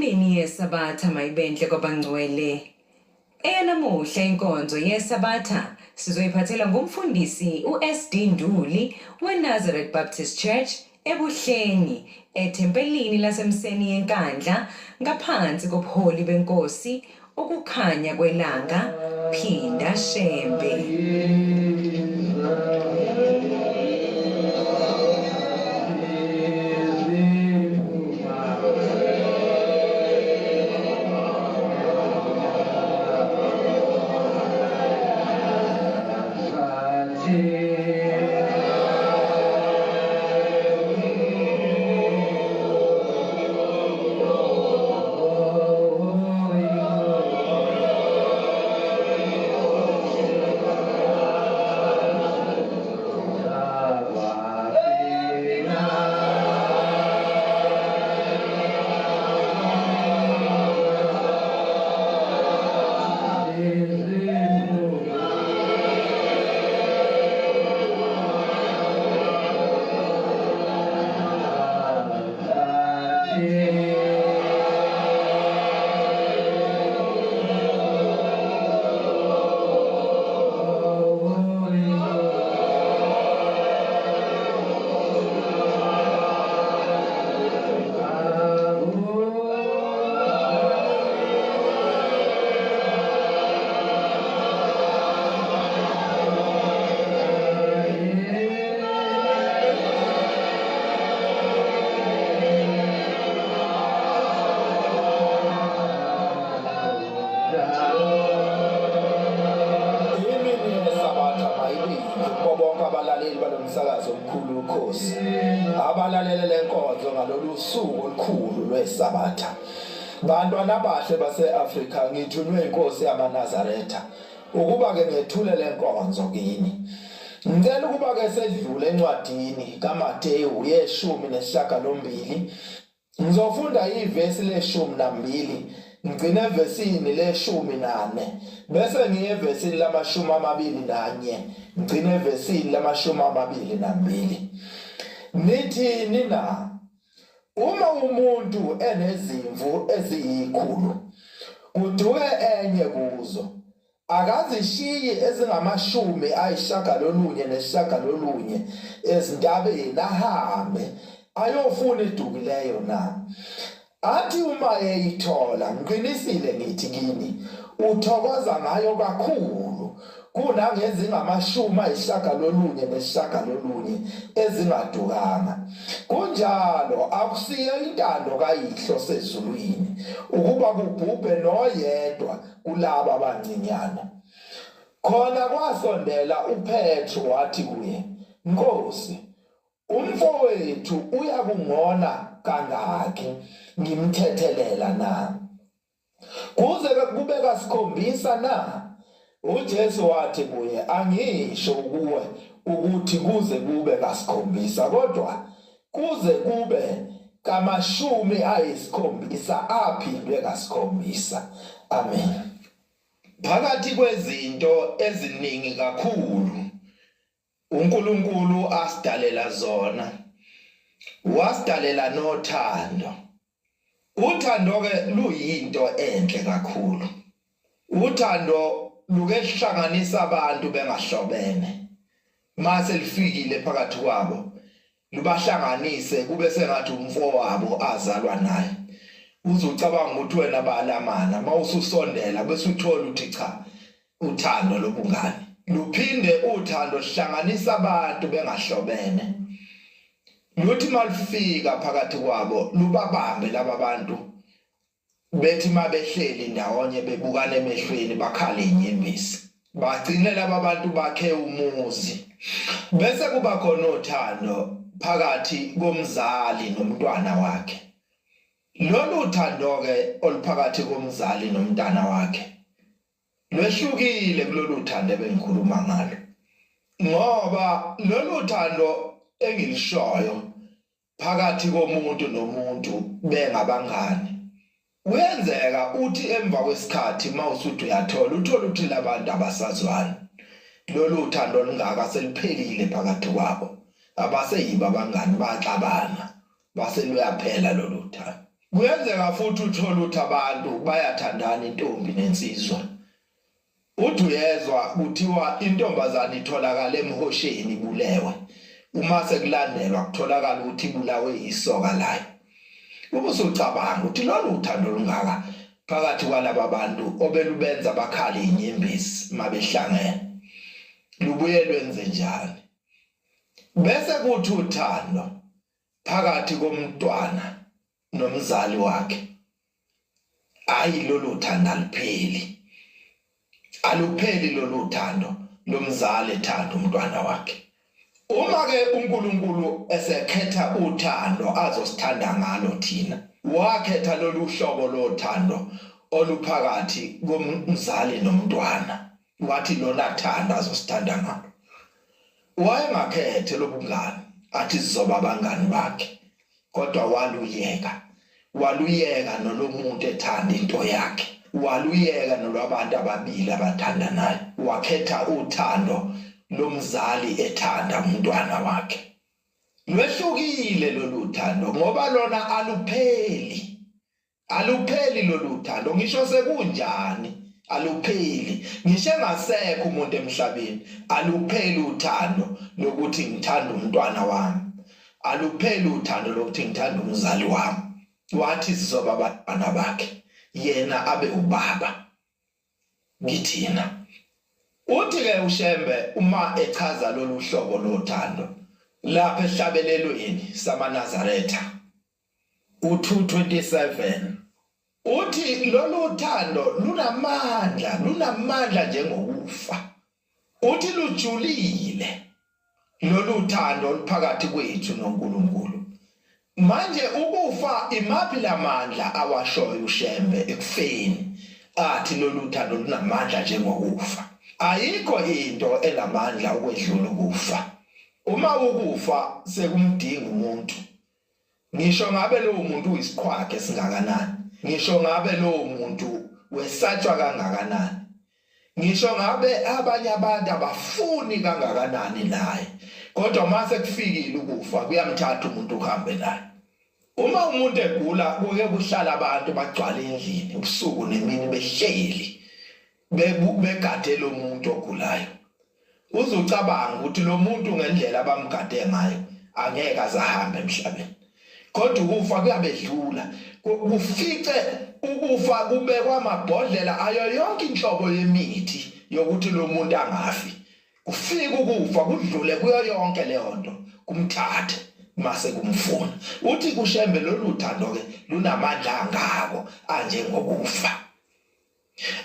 Imini yeSabatha mayibenhle kwabangcwele. Eyanamuhla inkonzo yeSabatha sizoyiphathela ngumfundisi uSD Nduli weNazareth Baptist Church eBuhleni ethempelini laseMseni yeNkandla ngaphansi kobuholi benkosi Ukukhanya kwelanga Phinda Shembe. Imini yeSabatha mayibizwe kubo bonke abalaleli balomsakazo omkhulu ukhosi abalalele lenkonzo ngalolu suku olukhulu lweSabatha. Bantwana abahle base-Afrika, ngithunywe inkosi yamaNazaretha ukuba ke ngethule lenkonzo kini. Ngicela ukuba ke sedlule encwadini kaMateyu yeshumi nesishiyagalombili. Ngizofunda ivesi leshumi nambili ngigcine evesini leshumi nane bese ngiye evesini lamashumi amabili nanye ngigcine evesini lamashumi amabili nambili. Nithini na? Uma umuntu enezimvu eziyikhulu kuduke enye kuzo, akazishiyi ezingamashumi ayishagalolunye nesishagalolunye ezintabeni ahambe ayofuna edukileyo na? Athi uma eyithola, ngiqinisile ngithi kini, uthokoza ngayo kakhulu kunangezingamashumi ayishagalolunye nesishagalolunye ezingadukanga. Kunjalo, akusiyo intando kaYihlo osezulwini ukuba kubhubhe noyedwa kulaba abancinyane. Khona kwasondela uPetru wathi kuye, Nkosi, umfowethu uyakungona kangaki ngimthethelela na? Kuze kube kasikhombisa na? UJesu wathi kuye, angisho kuwe ukuthi kuze kube kasikhombisa, kodwa kuze kube kamashumi ayisikhombisa aphindwe kasikhombisa. Amen. Phakathi kwezinto eziningi kakhulu uNkulunkulu asidalela zona, wasidalela nothando. Uthando ke luyinto enhle kakhulu. Uthando luke hlanganisa abantu bengahlobene. Mase lifikile phakathi kwabo lubahlanganise kube sengathi umfowabo azalwa naye. Uze ucabanga ukuthi wena balamana mawususondela bese uthola ukuthi cha uthando lobungane. Luphinde uthando hlanganisa abantu bengahlobene. Luthi malufika phakathi kwabo lubabambe laba bantu bethi mabehleli ndawonye bebukana emehlweni bakhale inyembezi. Bagcine laba bantu bakhe umuzi. Bese kuba khona uthando phakathi komzali nomntwana wakhe. Lolu thando-ke oluphakathi komzali nomntana wakhe lwehlukile kulolu thando ebengikhuluma ngalo ngoba lolu thando engilishoyo phakathi komuntu nomuntu bengabangani kuyenzeka uthi emva kwesikhathi mawusuthi uyathola uthole ukuthi labantu abasazwani lolu thando olungaka seliphelile phakathi kwabo abaseyibo abangani baxabana base luyaphela lolu thando. Kuyenzeka futhi uthole ukuthi abantu bayathandana intombi nensizwa. Uthi uyezwa kuthiwa intombazane itholakala emhosheni ibulewe. Uma sekulandelwa kutholakala ukuthi ibulawe yisoka layo. Ube usucabanga ukuthi lolu uthando olungaka phakathi kwalaba bantu obelubenza bakhale inyembezi mabehlangene lubuye lwenze njani? Bese kuthi uthando phakathi komntwana nomzali wakhe hayi lolu thando alupheli alupheli lolu thando lomzali ethanda umntwana wakhe uma ke uNkulunkulu esekhetha uthando azosithanda ngalo thina wakhetha lolu hlobo lothando oluphakathi komzali nomntwana wathi lona thanda azosithanda ngalo Wayengakhethe lobungani athi sizoba abangani bakhe kodwa waluyeka waluyeka nolomuntu ethanda into yakhe waluyeka nolwabantu ababili abathandanayo wakhetha uthando lomzali ethanda umntwana wakhe lwehlukile lolu thando ngoba lona alupheli Alupheli lolu thando ngisho sekunjani alupheli ngisho engasekho umuntu emhlabeni alupheli uthando lokuthi ngithanda umntwana wami alupheli uthando lokuthi ngithanda umzali wami wathi sizoba abantwana bakhe yena abe ubaba kithina uthi ke uShembe uma echaza lolu hlobo lothando lapha ehlabelelweni samaNazaretha U-227 uthi lolu thando lunamandla lunamandla njengokufa uthi lujulile lolu thando oluphakathi kwethu noNkulunkulu manje ukufa imaphi lamandla awashoyo uShembe ekufeni athi lolu thando lunamandla njengokufa ayikho into enamandla ukwedlula ukufa uma ukufa sekumdinga umuntu Ngisho ngabe lowo muntu uyisiqhwaga esingakanani, ngisho ngabe lowo muntu wesatshwa kangakanani, ngisho ngabe abanye abantu abafuni kangakanani naye, kodwa uma sekufikile ukufa kuyamthatha umuntu uhambe naye. Uma umuntu egula kuke kuhlala abantu bagcwale endlini ubusuku nemini behleli begade lo muntu ogulayo. Uzucabanga ukuthi lo muntu ngendlela abamgade ngayo angeke azahambe emhlabeni. Kodwa ukufa kuyabedlula. Kufice ukufa kubekwa amabhodlela ayo yonke inhlobo yemithi yokuthi lo muntu angafi. Kufika ukufa kudlule kuyo yonke leyo nto kumthathe mase kumfuna. Uthi kuShembe lolu thando ke lunamandla angako anjengokufa.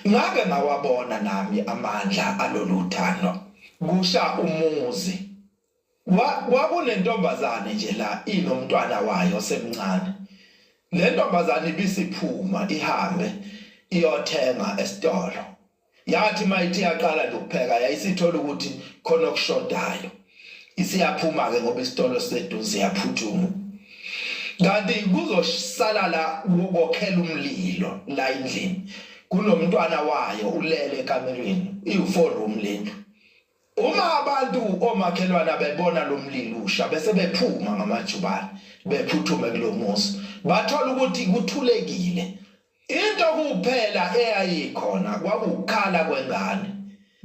Ngake ngawabona nami amandla alolu thando. Kusha umuzi. Kwakunentombazane nje la inomntwana wayo osemncane. Le ntombazane ibisiphuma ihambe iyothenga esitolo. Yathi uma ithi iyaqala nje ukupheka yayisithola ukuthi khona okushodayo. Isiyaphuma-ke ngoba isitolo siseduze iyaphuthuma. Kanti kuzosala la kokhela umlilo la endlini. Kunomntwana wayo ulele ekamelweni, iwu-four room lendlu. Uma abantu omakhelwana bebona lo mlilo usha bese bephuma ngamajubane bephuthume kulo muzi bathola ukuthi kuthulekile. Into kuphela eyayikhona kwakukhala kwengane.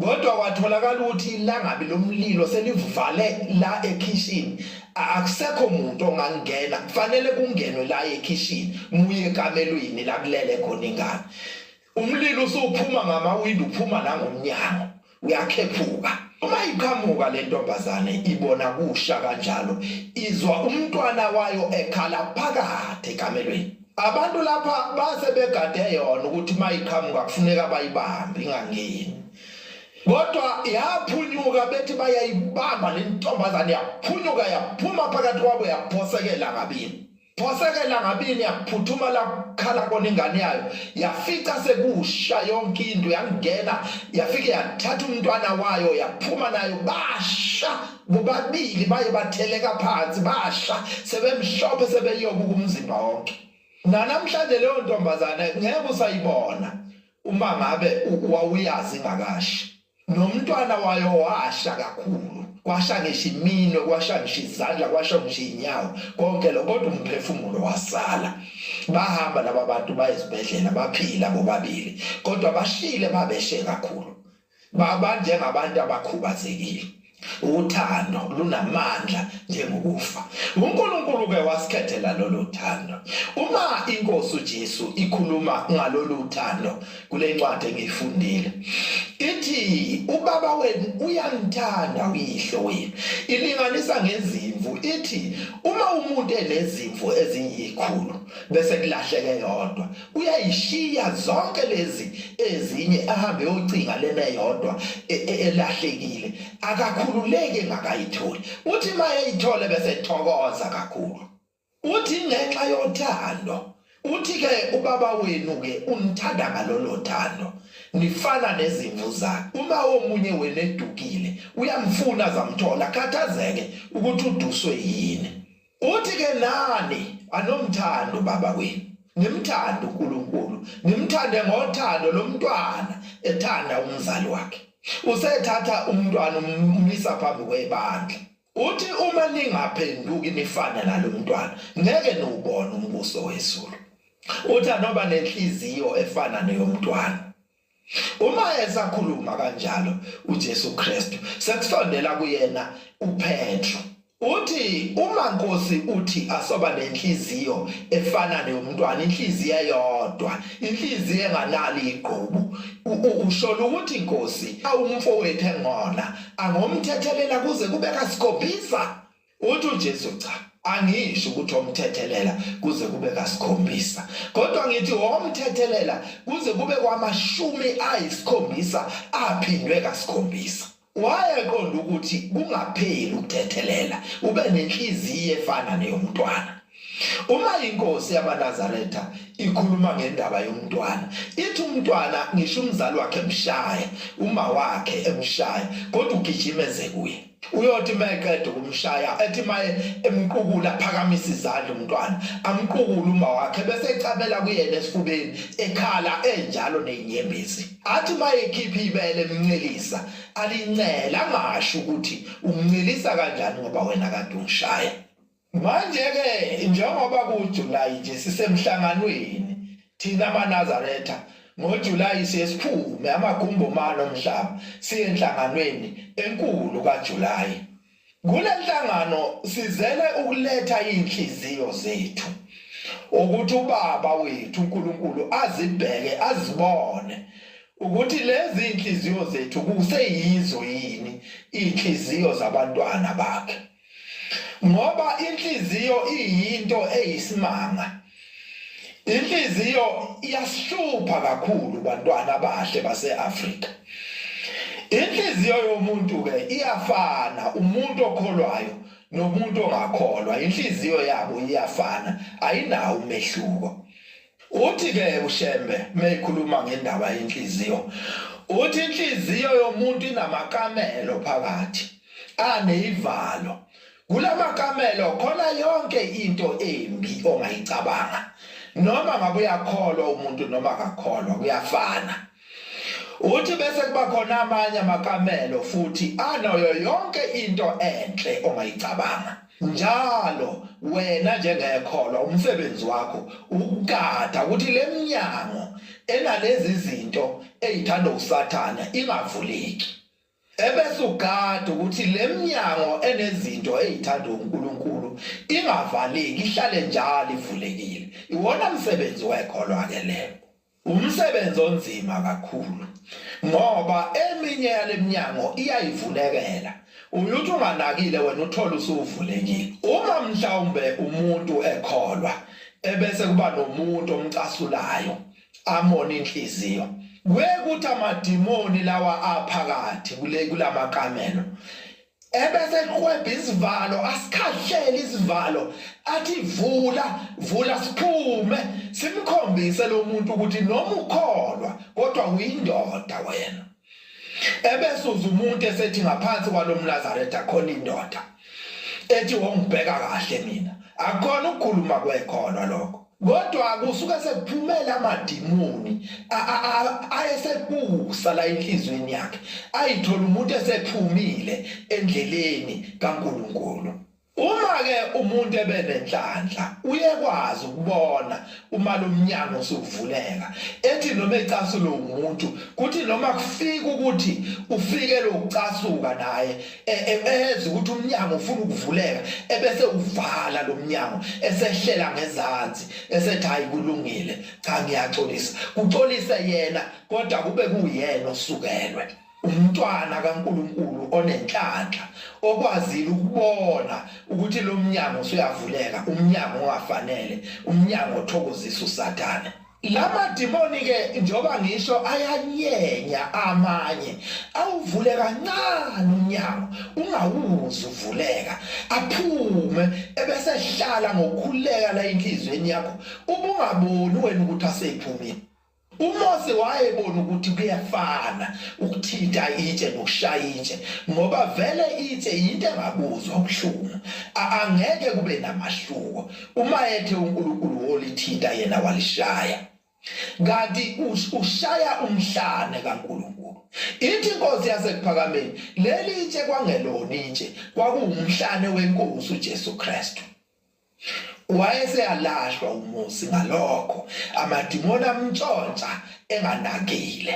Kodwa kwatholakala ukuthi ilangabi lomlilo selivale la ekhishini akusekho muntu ongangena kufanele kungenwe la ekhishini muye ekamelweni la kulele khona ingane. Umlilo usuphuma ngamawindi uphuma nangomnyango uyakhephuka. Uma iqhamuka le ntombazane ibona kusha kanjalo izwa umntwana wayo ekhala phakathi ekamelweni. Abantu lapha base begade yona ukuthi uma iqhamuka kufuneka bayibambe ingangeni. Kodwa yaphunyuka bethi bayayibamba le ntombazane yaphunyuka yaphuma phakathi kwabo yaphosekela ngabini. Phoseke elangabini yaphuthuma lakhala kona ingane yayo yafica sekusha yonke into yangena yafike yathatha umntwana wayo yaphuma nayo basha bobabili baye batheleka phansi basha sebemhlophe sebeyobuka umzimba wonke nanamhlanje leyo ntombazane ngeke usayibona uma ngabe wawuyazi ingakashi Nomntwana wayo washa kakhulu, kwasha ngisho iminwe, kwasha ngisho izandla, kwasha ngisho inyawo, konke lo kodwa umphefumulo wasala. Bahamba laba bantu baye esibhedlela baphila bobabili kodwa bashile babeshe kakhulu. Babanjengabantu abakhubazekile. Uthando lunamandla njengokufa. UNkulunkulu ke wasikhethela lolu thando. Uma inkosi uJesu ikhuluma ngalolu thando kule ncwadi engiyifundile, ithi ubaba wenu uyanithanda uyihlo wenu. Ilinganisa ngezimvu, ithi uma umuntu enezimvu eziyikhulu bese kulahleke eyodwa, uyayishiya zonke lezi ezinye ahambe yocinga lena eyodwa e, e, elahlekile akakhululeki engakayitholi uthi mayeyithole bese ethokoza kakhulu uthi ngenxa yothando uthi ke ubaba wenu ke unithanda ngalolo thando nifana nezimvu zakhe uma omunye wenu edukile uyamfuna zamthola khathazeke ukuthi uduswe yini Uthi ke nani anomthando ubaba wenu nimthande uNkulunkulu nimthande ngothando lomntwana ethanda umzali wakhe usethatha umntwana umisa phambi kwebandla uthi uma ningaphenduki nifane nalomntwana ngeke niwubone umbuso wezulu uthi anoba nenhliziyo efana neyomntwana Uma esakhuluma kanjalo uJesu Kristu sekusondela kuyena uPetru uthi uma Nkosi uthi asoba nenhliziyo efana neyomntwana inhliziyo eyodwa inhliziyo enganali igqubu ushola ukuthi Nkosi awumfowethu engona angomthethelela kuze kube kasikhombisa Uthi uJesu cha, angisho ukuthi omthethelela kuze kube kasikhombisa, kodwa ngithi womthethelela kuze kube kwamashumi ayisikhombisa aphindwe kasikhombisa. Wayeqonda ukuthi kungapheli ukuthethelela, ube nenhliziyo efana neyomntwana. Uma inkosi yamaNazaretha ikhuluma ngendaba yomntwana, ithi umntwana ngisho umzali wakhe emshaya, uma wakhe emshaya, kodwa ugijima eze kuye. Uyothi meqeda ukumshaya ethi maye emqukula aphakamisa izandla umntwana amqukule uma wakhe bese ecamela kuyena esifubeni ekhala enjalo nezinyembezi athi maye ekhipha ibele emncelisa alincela angasho ukuthi umncelisa kanjani ngoba wena kade ungishaya Manje-ke njengoba kuwuJulayi nje sisemhlanganweni thina amaNazaretha ngoJulayi siye siphume amagumbi omane omhlaba siye enhlanganweni enkulu kaJulayi. Kule nhlangano sizele ukuletha iy'nhliziyo zethu ukuthi uBaba wethu uNkulunkulu azibheke azibone ukuthi lezi iy'nhliziyo zethu kuseyizo yini iy'nhliziyo zabantwana bakhe. Ngoba inhliziyo iyinto eyisimanga. Inhliziyo iyasihlupha kakhulu bantwana abahle base-Afrika. Inhliziyo yomuntu ke iyafana umuntu okholwayo nomuntu ongakholwa inhliziyo yabo iyafana ayinawo umehluko. Uthi ke uShembe meyikhuluma ngendaba yenhliziyo uthi inhliziyo yomuntu inamakamelo phakathi aneyivalo kulamakamelo khona yonke into embi ongayicabanga noma ngabe uyakholwa umuntu noma akakholwa kuyafana uthi bese kuba khona amanye amakamelo futhi anayo yonke into enhle ongayicabanga njalo wena njengekholwa umsebenzi wakho ukugada ukuthi leminyango enalezi zinto ezithandwa uSathane ingavuleki ebese ugada ukuthi leminyango enezinto ezithandwa uNkulunkulu ingavaleki ihlale njalo ivulekile iwona msebenzi wekholwa ke leyo Umsebenzi onzima kakhulu ngoba eminye yaleminyango iyayivulekela. Uyuthi unganakile wena uthole usuvulekile. Uma mhlawumbe umuntu ekholwa ebese kuba nomuntu omcasulayo amona inhliziyo. Kuye kuthi amadimoni lawa aphakathi kule kulamakamelo ebese eqwebha isivalo asikhahlele isivalo athi vula vula siphume simkhombise lo muntu ukuthi noma ukholwa kodwa uyindoda wena ebese uza umuntu esethi ngaphansi kwalomNazaretha khona indoda ethi wongibheka kahle mina akukhona ukukhuluma kwekholwa lokho Kodwa kusuke sekuphumela amadimoni ayesebusa la enhlizweni yakhe ayithola umuntu esephumile endleleni kaNkuluNkulu. Uma ke umuntu ebenenhlanhla uyekwazi ukubona uma lomnyango usuvuleka ethi noma ecasula umuntu kuthi noma kufika ukuthi ufike lokucasuka naye e, e, ezwe ukuthi umnyango ufuna ukuvuleka ebese uvala lo mnyango esehlela ngezansi esethi hayi kulungile cha ngiyaxolisa kuxolise yena kodwa kube kuyena osukelwe Umntwana kaNkulunkulu onenhlanhla okwazile ukubona ukuthi lo mnyango usuyavuleka, umnyango ongafanele, umnyango othokozisa uSathane. Lamadimoni ke njengoba ngisho ayanyenya amanye awuvule kancane umnyango ungawuzi uvuleka aphume ebese ehlala ngokukhuleka la enhlizweni yakho ubungaboni wena ukuthi asephumile. UMose wayebona ukuthi kuyafana ukuthinta itshe nokushaya itshe ngoba vele itshe yinto engabuzwa ubuhlungu angeke kube namahluko uma ethe uNkulunkulu wolithinta yena walishaya kanti ushaya umhlane kaNkulunkulu ithi inkosi yasekuphakameni leli itshe kwangelona itshe kwakuwumhlane wenkosi uJesu Kristu Wayeseyalahlwa uMosi ngalokho amadimoni amntshontsha enganakile.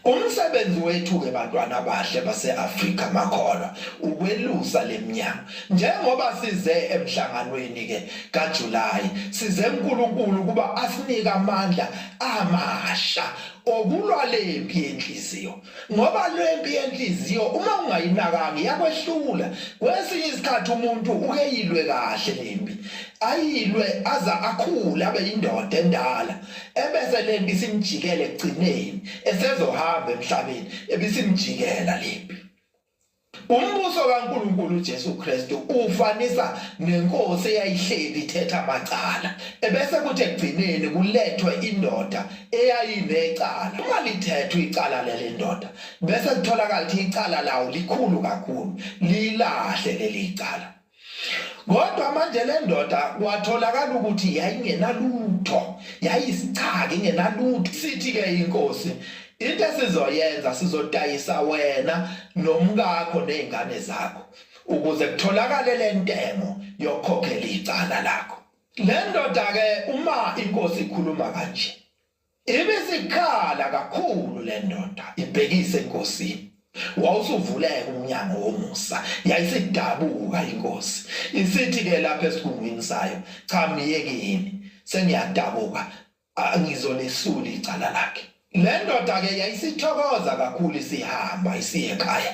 Umsebenzi wethu-ke bantwana abahle base-Afrika makholwa ukwelusa le mnyango. Njengoba size emhlanganweni-ke kaJulayi size uNkulunkulu ukuba asinike amandla amasha okulwa lempi yenhliziyo. Ngoba lempi yenhliziyo uma ungayinakanga iyakwehlula. Kwesinye isikhathi umuntu uke yilwe kahle lempi, ayilwe aza akhule abe yindoda endala, ebese lempi isimjikela ekugcineni esezohamba emhlabeni ebisimjikela lempi. Umbuso kaNkulunkulu uJesu Kristu ufanisa nenkosi eyayihleli ithetha amacala ebese kuthi ekugcineni kulethwe indoda eyayinecala. Uma lithethwe icala lele ndoda bese kutholakala ukuthi icala lawo likhulu kakhulu, lilahle leli cala. Kodwa manje le ndoda kwatholakala ukuthi yayingenalutho, yayisichaka ingenalutho. Sithi ke inkosi, into esizoyenza sizodayisa wena nomkakho nezingane zakho ukuze kutholakale le ntengo yokukhokhela icala lakho. Le ndoda ke uma inkosi ikhuluma kanje Ibisikhala kakhulu le ndoda ibhekise enkosini. Wawusuvuleka umnyango womusa, yayisidabuka inkosi. Isithi ke lapha esigungwini sayo, cha myekeni, sengiyadabuka, ngizolesula icala lakhe. Le ndoda ke yayisithokoza kakhulu isihamba isiye ekhaya.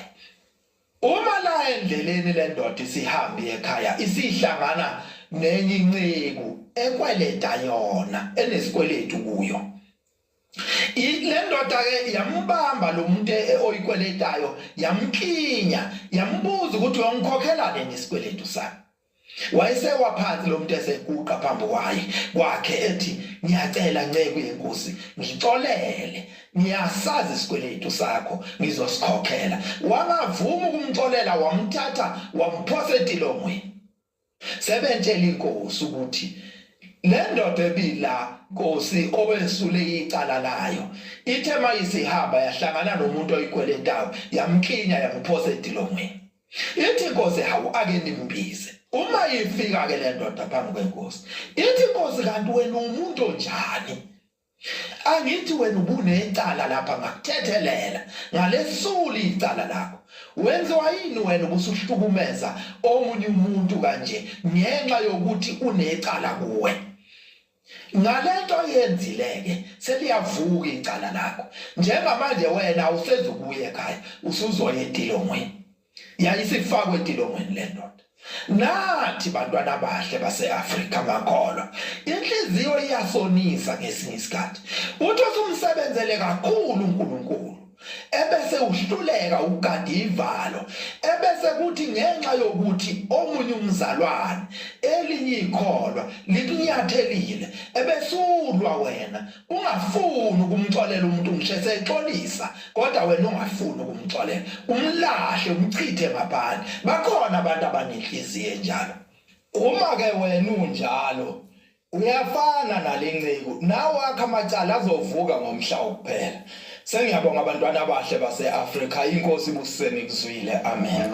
Uma la endleleni le ndoda isihambi ekhaya isihlangana nenye inceku ekweleta yona enesikweletu kuyo. Le ndoda ke yambamba lo muntu e, oyikweletayo yamklinya yambuza ukuthi uyongikhokhela nini isikweletu sami. Wayesewa phansi lo muntu eseguqa phambi kwaye kwakhe ethi ngiyacela nceku yenkosi ngixolele ngiyasazi isikweletu sakho ngizosikhokhela. Wangavuma ukumxolela wamthatha wamphosa etilongweni. Sebentshela inkosi ukuthi le ndoda ebila nkosi owesule icala layo ithe mayisihamba yahlangana nomuntu oyikweletayo yamklinya yamphosa etilongweni. Ithi inkosi hawu ake nimbize. Uma ifika ke le ndoda phambi kwenkosi, ithi inkosi kanti wena umuntu onjani? Angithi wena ubunecala lapha ngakuthethelela ngalesula icala lakho. Wenziwa yini wena ubusuhlukumeza omunye umuntu kanje ngenxa yokuthi unecala kuwe? Ngalento oyenzile-ke seliyavuka icala lakho. Njengamanje wena awusezukuya ekhaya, usuzoya etilongweni. Yayisifakwe etilongweni le ndoda. Nathi bantwana abahle base-Afrika makholwa, inhliziyo iyasonisa ngesinye isikhathi. Uthi usumsebenzele kakhulu uNkulunkulu ebese uhluleka ukugada ivalo ebese kuthi ngenxa yokuthi omunye umzalwane elinye ikholwa likunyathelile ebesulwa wena ungafuni ukumxolela umuntu ngisho esexolisa kodwa wena ungafuni ukumxolela umlahle umchithe ngaphandle bakhona abantu abanenhliziyo enjalo uma ke wena unjalo Uyafana nalenceku nawakho amacala azovuka ngomhla wokuphela. Sengiyabonga bantwana abahle base Africa inkosi ibusise nikuzwile amen.